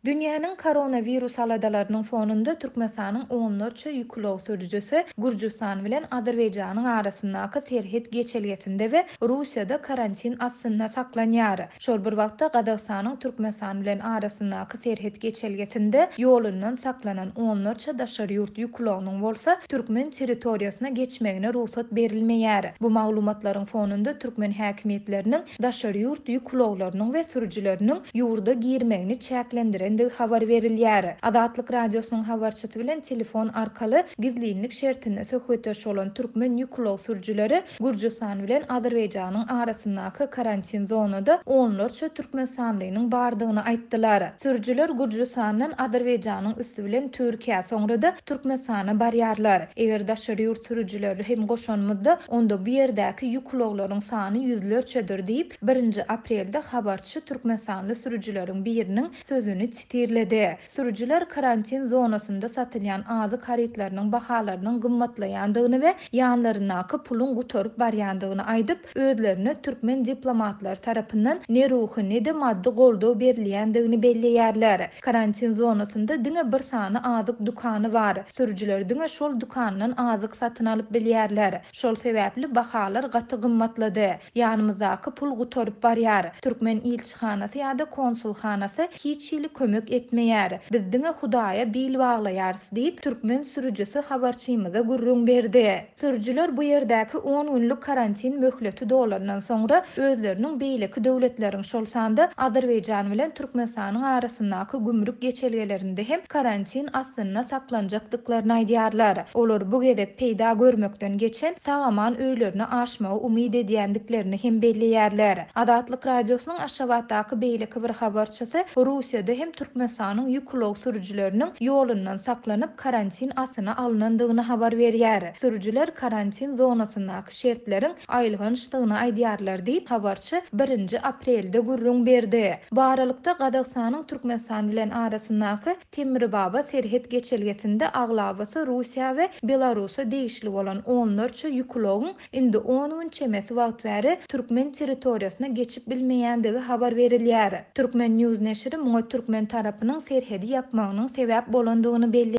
Dünýäniň koronawirus aladalarynyň fonunda Türkmenistanyň onlarça ýük ulag sürüjisi Gürjüstan bilen Azerbaýjanyň arasyndaky serhet geçelgesinde we Russiýada karantin astynda saklanýar. Şol bir wagtda, Gazagystanyň Türkmenistan bilen arasyndaky serhet geçelgesinde ýolundan saklanan onlarça daşary ýurt ýük ulagynyň bolsa türkmen territoriýasyna geçmegine rugsat berilmeýär. Bu maglumatlaryň fonunda türkmen häkimiýetleriniň daşary ýurt ýük ulaglarynyň we sürüjileriniň ýurda girmegini çäklendirendigi habar berilýär. Azatlyk Radiosynyň habarçysy bilen telefon arkaly gizlinlik şertinde söhbetdeş bolan türkmen ýük ulag sürüjileri Gürjüstan bilen Azerbaýjanyň arasyndaky karantin zonada onlarça türkmenistanlynyň bardygyny aýtdylar. Sürüjiler Gürjüstandan Azerbaýjanyň üsti bilen Türkiýä, soňra-da Türkmenistana barýarlar. Eger daşary ýurt sürüjileri hem goşanymyzda, onda bu ýerdäki ýük ulaglaryň sany ýüzlerçedir diýip, birinji aprelde habarçy türkmenistanly sürüjileriň biriniň sözüni çitirledi. Sürüjiler karantin zonasynda satylýan azyk harytlarynyň bahalarynyň gymmatlaýandygyny we ýanlaryndaky puluň gutaryp barýandygyny aýdyp, özlerine türkmen diplomatlary tarapyndan ne ruhy, ne-de maddy goldaw berilýändigini belleýärler. Karantin zonasynda diňe bir sany azyk dükany bar. Sürüjiler diňe şol dükandan azyk satyn alyp bilýärler. Şol sebäpli bahalar gaty gymmatlady. Ýanymyzdaky pul gutaryp barýar. Türkmen ilçihanasy ýa-da konsulhanasy hiç hili kömek etmeýär. Biz diňe Hudaýa bil baglaýarys diýip, türkmen sürüjisi habarçymyza gürrüň berdi. Sürüjiler bu ýerdäki on günlük karantin möhleti dolandan soňra özleriniň beýleki döwletleriň, şol sanda Azerbaýjan bilen Türkmenistanyň arasyndaky gümrük geçelgelerinde hem karantin astynda saklanjakdyklaryny aýdýarlar. Olar bu gezek peýda görmekden geçen sag-aman öýlerine aşmagy umyt edýändiklerini hem belleýärler. Azatlyk Radiosynyň Aşgabatdaky beýleki bir habarçysy Russiýada hem Türkmenistanyň ýük ulag sürüjileriniň ýolundan saklanyp, karantin astyna alnandygyny habar berýär. Sürüjiler karantin zonasyndaky şertleriň aýylgançdygyny aýdýarlar diýip, habarçy birinji aprelde gürrüň berdi. Bu aralykda, Gazagystanyň Türkmenistan bilen arasyndaky Temirbaba serhet geçelgesinde aglabasy Russiýa we Belarusa degişli bolan onlarça ýük ulagyň Indi on gün çemesi wagt bäri türkmen territoriýasyna geçip bilmeýändigi habar berilýär. Turkmen. News neşiri muňa türkmen tarapynyň serhedi ýapmagynyň sebäp bolandygyny belleýär.